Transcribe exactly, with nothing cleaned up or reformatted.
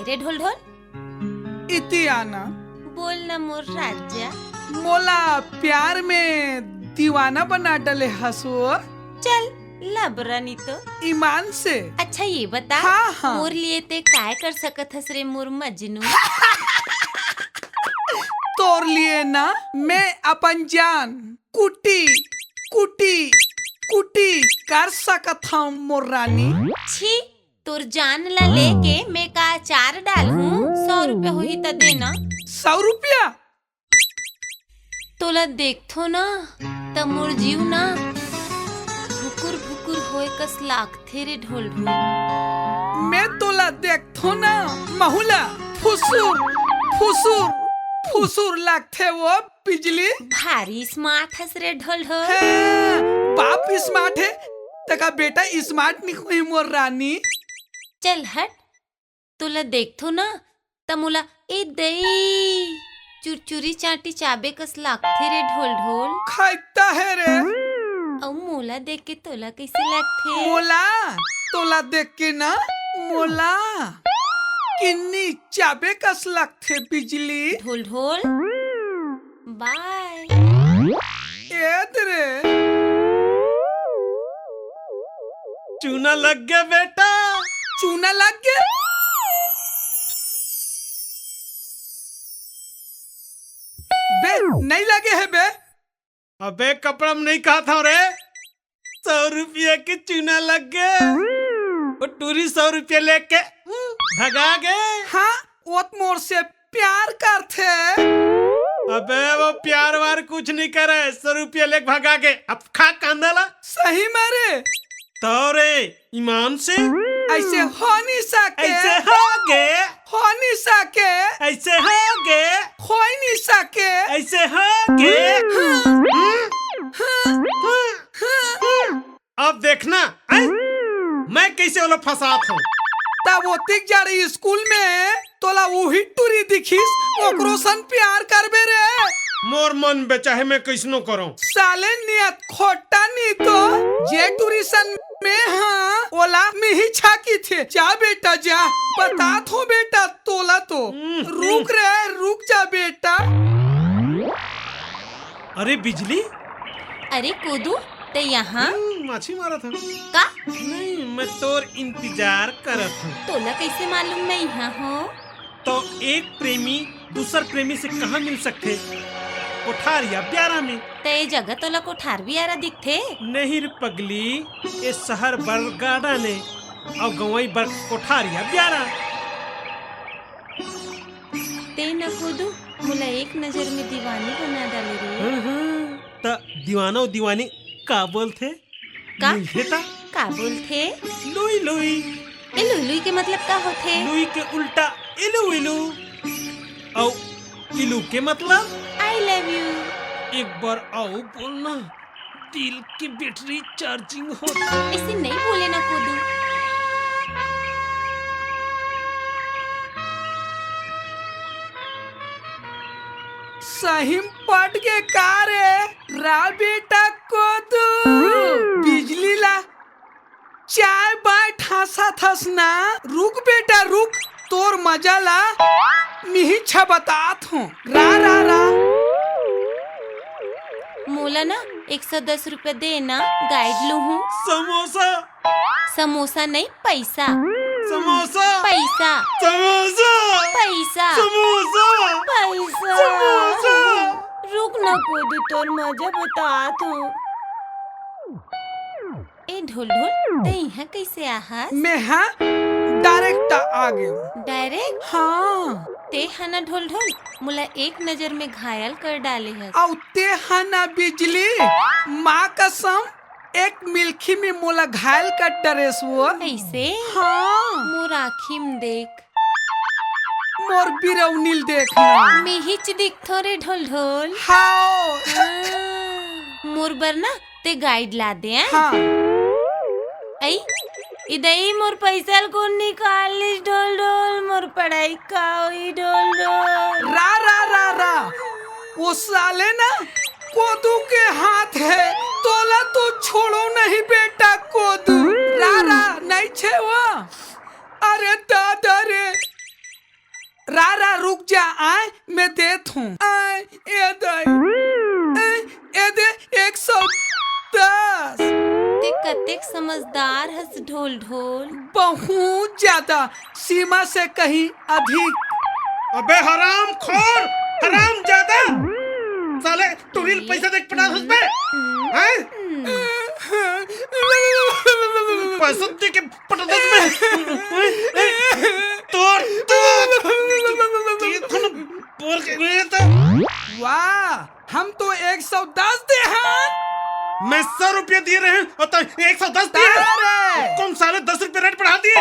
रे ढोल ढोल। इतियाना। बोल न मोर राजा। मोला प्यार में दीवाना बना डले हस वो। चल, लबरा नी तो। ईमान से। अच्छा, ये बता, हाँ, हाँ। मोर लिए ते काय कर सकत हस रे मोर मजनू? तोर लिए ना मैं अपन जान कुटी, कुटी, कुटी कर सकत हूँ मोर रानी। छी, तोर जान ला लेके मैं का अचार डालहूँ? सौ रुपया होही त देना। सौ रुपया? तोला देखथो ना, त मोर जीव ना भुकुर भुकुर होए कस लागथे रे ढोल ढोल। मैं तोला देखथो ना, महूला फुसुर फुसुर फुसुर लागथे वो बिजली। भारी smart हस रे ढोल ढोल। हाँ, बाप smart हे, तका बेटा smart नहीं होही मोर रानी। चल हट, तोला देखथो ना, त मोला ए दई चुरचुरी चांटी चाबे कस लागथे रे ढोल ढोल। खैता हे रे। अउ मोला देख के तोला कइसे लागथे? मोला, तोला देख के ना, मोला किन्नी चाबे कस लागथे बिजली। ढोल ढोल। बाय। ए दे रे। चूना लग गया बेटा। चूना लग गया? बे, नहीं लगे है बे। अबे कपड़ा में नहीं कहा था रे। सौ रुपया के चूना लग गए। वो टूरी सौ रुपया लेके भगा गए। हाँ, वो तो मोर से प्यार करथे। अबे वो प्यार वार कुछ नहीं करे, सौ रुपया लेके भगा गए। अब खा कांदा ला। सही में रे। तो रे ईमान से। ऐसे हो नहीं सके। ऐसे हो गए। हो नहीं सके। ऐसे हो गए। हो ही नहीं सके। ऐसे हो गए। हाँ। हाँ। हाँ। हाँ। अब देखना, हैं? मैं कैसे ओला फंसात हूँ। तब ओतिक जाड़े स्कूल में तोला उही टूरी दिखिस, ओकरो सन प्यार करबे रे। मोर मन बेचाहे मैं कैसनो करूँ। साले नियत खोटा नी तो, जे टूरी सन में हाँ, ओला मिही छाकी थे। जा बेटा जा, बतात हो बेटा तोला तो। हम्म, रुक हम्म। रे, रुक जा बेटा। अरे बिजली। अरे कोदू, ते यहाँ? हम्म, माछी मारत हूँ। का? नहीं, मैं तोर इंतजार करत हूँ। तोला कैसे मालूम मैं यहाँ हूँ? तो एक प्रेमी दूसर प्रेमी से कहाँ मिल सकथे? कोठार या ब्यारा में। ते ये जगह तोला कोठार ब्यारा दिखथे? नहीं रे पगली, ये शहर बर गार्डन है और गंवई बर कोठार या ब्यारा। ते न कोदू, मोला एक नजर में दीवानी बना डाले रे। हम्म, हम्म। त दीवाना अउ दीवानी का बोलथे? का? मिलथे त? का बोलथे? लुई लुई। ए लुई लुई के मतलब का होथे? लुई के उल्टा इलू इलू। अउ इलू के मतलब? I love you। एक बार अउ बोलना, दिल के बैटरी चार्जिंग होथे। ऐसे नहीं बोले ना कोदू। सही म पट गे का रे, रा बेटा कोदू। बिजली ला चाय बाय ठांसा थस ना। रुक बेटा रुक, तोर मजा ला मिही छबतात हूँ। रा, रा, रा। मोला ना एक सौ दस रुपया दे ना, गाइड लूँ हूँ। समोसा। समोसा नहीं, पैसा। समोसा। पैसा। समोसा। पैसा। समोसा। पैसा। समोसा। रुक ना कोदू, तोर मजा बतात हूँ। ए ढोल ढोल, ते इहाँ कैसे आहस? मैं हा डायरेक्ट आ गेंव। डायरेक्ट? हाँ। ते हा ना ढोल ढोल, मोला एक नजर में घायल कर डाले हस। अउ ते हा ना बिजली, माँ कसम, एक मिलखी में मोला घायल कर डरेस वो। ऐसे? हाँ। मोर आँखी में देख। मोर बिरौनी ल देख ना। मिहिच दिखथो रे ढोल ढोल। हाओ। हाँ। मोर बर ना ते गाइड ला दे, हैं? हाँ। अई, इदई मोर पैसा ल कोन निकाल लिस ढोल ढोल, मोर पढ़ाई का होई ढोल ढोल। रा, रा, रा, रा। वो साले ना कोदू के हाथ है, तोला तो छोड़ो नहीं बेटा कोदू। रा, रा, नहीं छे वो। अरे दादा रे, रा रा रुक जा, आय मैं देत हूँ। आय ए दई, आय ए दे एक सौ दस। ते कतेक समझदार हस ढोल ढोल। बहुत ज्यादा, सीमा से कहीं अधिक। अबे हराम खोर, हराम ज्यादा, साले टूरी ल पैसा देके पटात हस बे, हैं? पैसा दे के पटात हस बे। तोर, तोर, तोर के रे त। वाह, हम तो एक सौ दस दे हन। मैं सौ रुपया दिए रहे हूँ और तैं एक सौ दस दिए। अरे! कौन साले दस रुपया रेट बढ़ा दिए?